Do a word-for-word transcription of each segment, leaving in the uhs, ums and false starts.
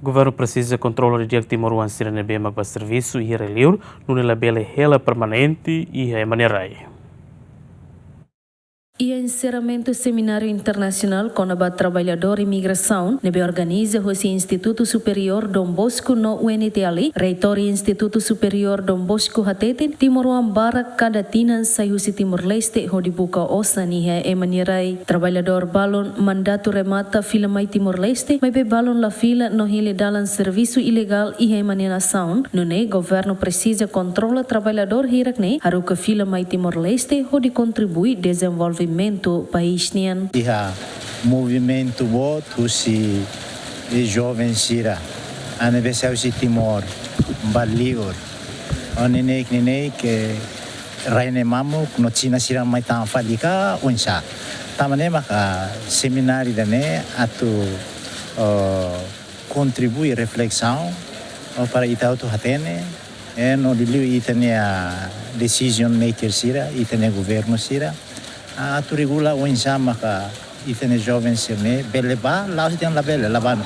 Governu presiza kontrola didi'ak timoroan sira ne'ebé mak bá servisu iha rai-liur, nune'e labele hela permanente iha ema nia rai. Iha enserramentu semináriu internasionál kona-ba traballadór imigrasaun ne'ebé organiza husi Institutu Superiór Dom Bosco no U N T L, Reitór Institutu Superiór Dom Bosco hateten, timoroan barak kada tinan sai husi Timor-Leste hodi buka osan iha ema nia rai. Traballadór balun mandatu remata fila mai Timor-Leste, maibé balun la fila no hili dalan servisu ilegál iha ema nia nasaun. Nune'e governu presiza kontrola traballadór hirak-ne'e haruka fila mai Timor-Leste hodi kontribui dezenvolvimentu país nian. Iha movimentu boot husi joven sira, ah, ne'ebé sai husi Timor bá liur. Oh, neineik, neineik, eh, rai ne'e mamuk no Xina sira mai tan fali ka oinsá. Tanba ne'e maka semináriu ida-ne'e atu, oh, kontribui reflesaun, oh, para ita hotu hatene, eh, no liuliu ita-nia decision maker sira, ita-nia governu sira, ah, atu regula oinsá maka ita-nia joven sira-ne'e bele bá, la'ós dehan labele, la bá.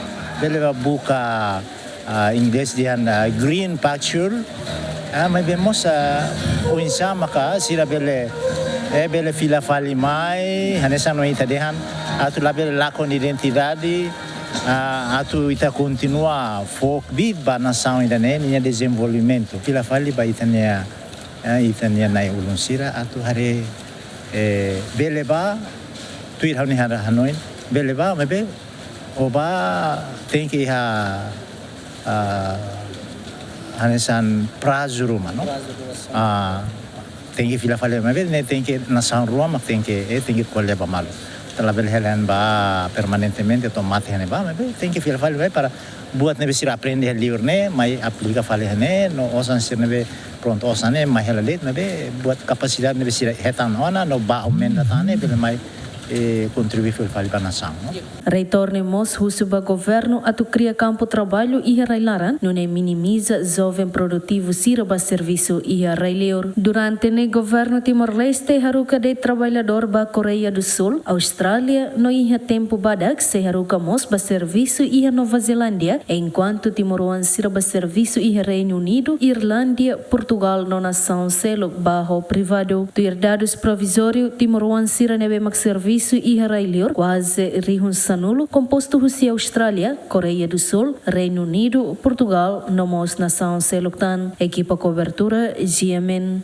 Bele bá buka, ah, inglés dehan, ah, green pasture. Ah, maibé mós, ah, oinsá maka sira bele, eh, bele fila fali mai, hanesan ohin ita dehan, atu labele lakon identidade, ah, atu ita kontinua fó kbiit ba nasaun ida-ne'e nia dezenvolvimentu. Fila fali ba ita-nia, eh, ita-nia na'i-ulun sira atu haree, eh, bele bá, tuir ha'u-nia hanoin, bele bá, maibé ó bá tenke iha, ah, hanesan prazu ruma, no? Prazu ruma, sin. Ah, tenke fila fali, maibé ne'e tenke nasaun rua mak tenke, eh, tenke ko'alia ba malu. Ita labele hela an bá permanentemente, to'o mate hanesan ne'e bá, maibé tenke fila fali, maibé para buat ne'ebé sira aprende iha liur ne'e mai aplika fali iha ne'e, no osan sira ne'ebé prontu osan ne'e mai hela de'it, maibé buat kapasidade ne'ebé sira hetan ona, no bá aumenta tan ne'e, bele mai, eh, kontribui fali ba nasaun, no? Reitór ne'e mós husu ba governu atu kria kampu traballu iha rai-laran, nune'e minimiza joven produtivu sira bá servisu iha rai-liur. Durante ne'e governu Timor-Leste haruka de'it traballadór ba Koreia do Sul, Austrália, no iha tempu badak sei haruka mós bá servisu iha Nova Zelándia, enkuantu timoroan sira bá servisu iha Reinu Unidu, Irlándia, Portugál no nasaun seluk bá ho privadu. Tuir dadus provizóriu, timoroan sira ne'ebé mak servisu iha rai-liur kuaze rihun sanulu, kompostu husi Austrália, Koreia do Sul, Reinu Unidu, Portugál no mós nasaun seluk tan. Ekipa kobertura, G M N.